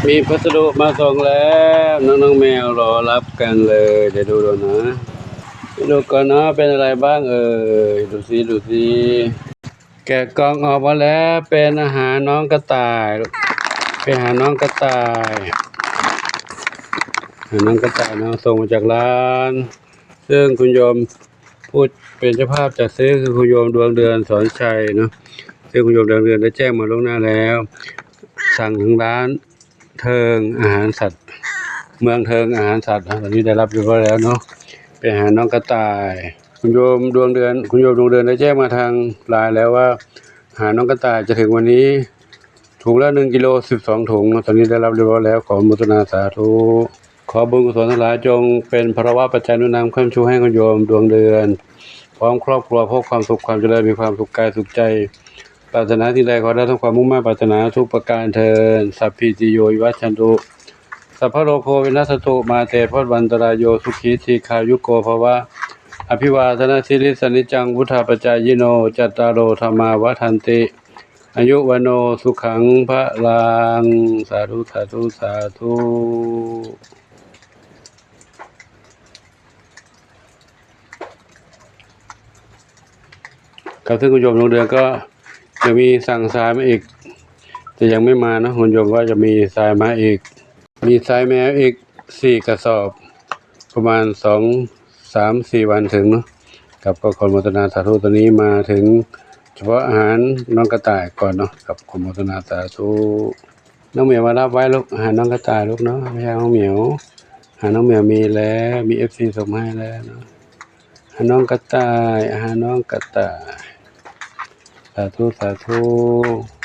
ມີພັດສະດຸມາສົ່ງແລ້ວ ນ້ອງໆແມວລໍຮັບກັນເລີຍ. ດຽວດູກ່ອນນະ ດູກ່ອນເນາະ ເປັນອະໄລບ້າງເອີຍ? ດູຊິ ດູຊິ. ແກະກ່ອງອອກມາແລ້ວ ເປັນອາຫານນ້ອງກະຕ່າຍ ເປັນອາຫານນ້ອງກະຕ່າຍ ອາຫານນ້ອງກະຕ່າຍເນາະ ສົ່ງມາຈາກຮ້ານ ເຊິ່ງຄຸນໂຍມຜູ້ເປັນເຈົ້າພາບຈັດຊື້ຄືຄຸນໂຍມດວງເດືອນ ສອນໄຊ ເນາະ ເຊິ່ງຄຸນໂຍມດວງເດືອນໄດ້ແຈ້ງມາລ່ວງໜ້າແລ້ວ ສັ່ງທາງຮ້ານ ເທິງອາຫານສັດ ເມືອງເທິງອາຫານສັດ ຕອນນີ້ໄດ້ຮັບຮຽບຮ້ອຍແລ້ວເນາະ ເປັນອາຫານນ້ອງກະຕ່າຍ. ຄຸນໂຍມດວງເດືອນ ຄຸນໂຍມດວງເດືອນໄດ້ແຈ້ງມາທາງລາຍແລ້ວວ່າ ອາຫານນ້ອງກະຕ່າຍຈະເຖິງວັນນີ້ ຖົງລະໜຶ່ງກິໂລ ສິບສອງຖົງເນາະ ຕອນນີ້ໄດ້ຮັບຮຽບຮ້ອຍແລ້ວ ຂໍອະນຸໂມທະນາສາທຸ. ຂໍບຸນກຸສົນທັງຫຼາຍຈົ່ງເປັນພະລະວະປັດໄຈນຸນຳຄ້ຳຊູໃຫ້ຄຸນໂຍມດວງເດືອນ ພ້ອມຄອບຄົວ ພົບຄວາມສຸກຄວາມຈະເລີນ ມີຄວາມສຸກກາຍສຸກໃຈ ປາດຖະໜາສິ່ງໃດຂໍໄດ້ສົມຄວາມມຸ່ງມາດປາດຖະໜາທຸກປະການເທີ້ນ. ສັບພີຕິໂຍ ວິວັດຊັນຕຸ ສັບພະໂລໂກ ວິນັດສັນຕຸ ມາເຕ ພະວັດວັນຕະລາຍໂຍ ສຸຂີ ດີຄາຍຸໂກ ພະວະ. ອະພິວາທະນະສີລິສະ ນິຈຈັງ ວຸດທາປະຈາຍິໂນ ຈັດຕາໂລ ທຳມາ ວັດທັນຕິ ອາຍຸ ວັນໂນ ສຸຂັງ ພະລັງ. ສາທຸ ສາທຸ ສາທຸ. ຄັບ ເຊິ່ງຄຸນໂຍມດວງເດືອນກໍຈະມີສັ່ງຊາຍມາອີກ ແຕ່ຍັງໄມ່ມາເນາະ ຄຸນໂຍມວ່າຈະມີຊາຍມາອີກ ມີຊາຍແມວອີກສີ່ກະສອບ ປະມານສອງ ສາມ ສີ່ວັນເຖິງເນາະ. ຄັບ ກໍຂໍອະນຸໂມທະນາສາທຸ ຕອນນີ້ມາເຖິງສະເພາະອາຫານນ້ອງກະຕ່າຍກ່ອນເນາະ. ຄັບ ຂໍອະນຸໂມທະນາສາທຸ. ນ້ອງໝຽວມາຮັບໄວ້ລູກ ອາຫານນ້ອງກະຕ່າຍລູກເນາະ ແມ່ນ້ອງໝຽວ. ອາຫານນ້ອງໝຽວມີແລ້ວ ມີເອັຟຊີສົ່ງມາໃຫ້ແລ້ວເນາະ. ອາຫານນ້ອງກະຕ່າຍ ອາຫານນ້ອງກະຕ່າຍ. ສາທຸ ສາທຸ.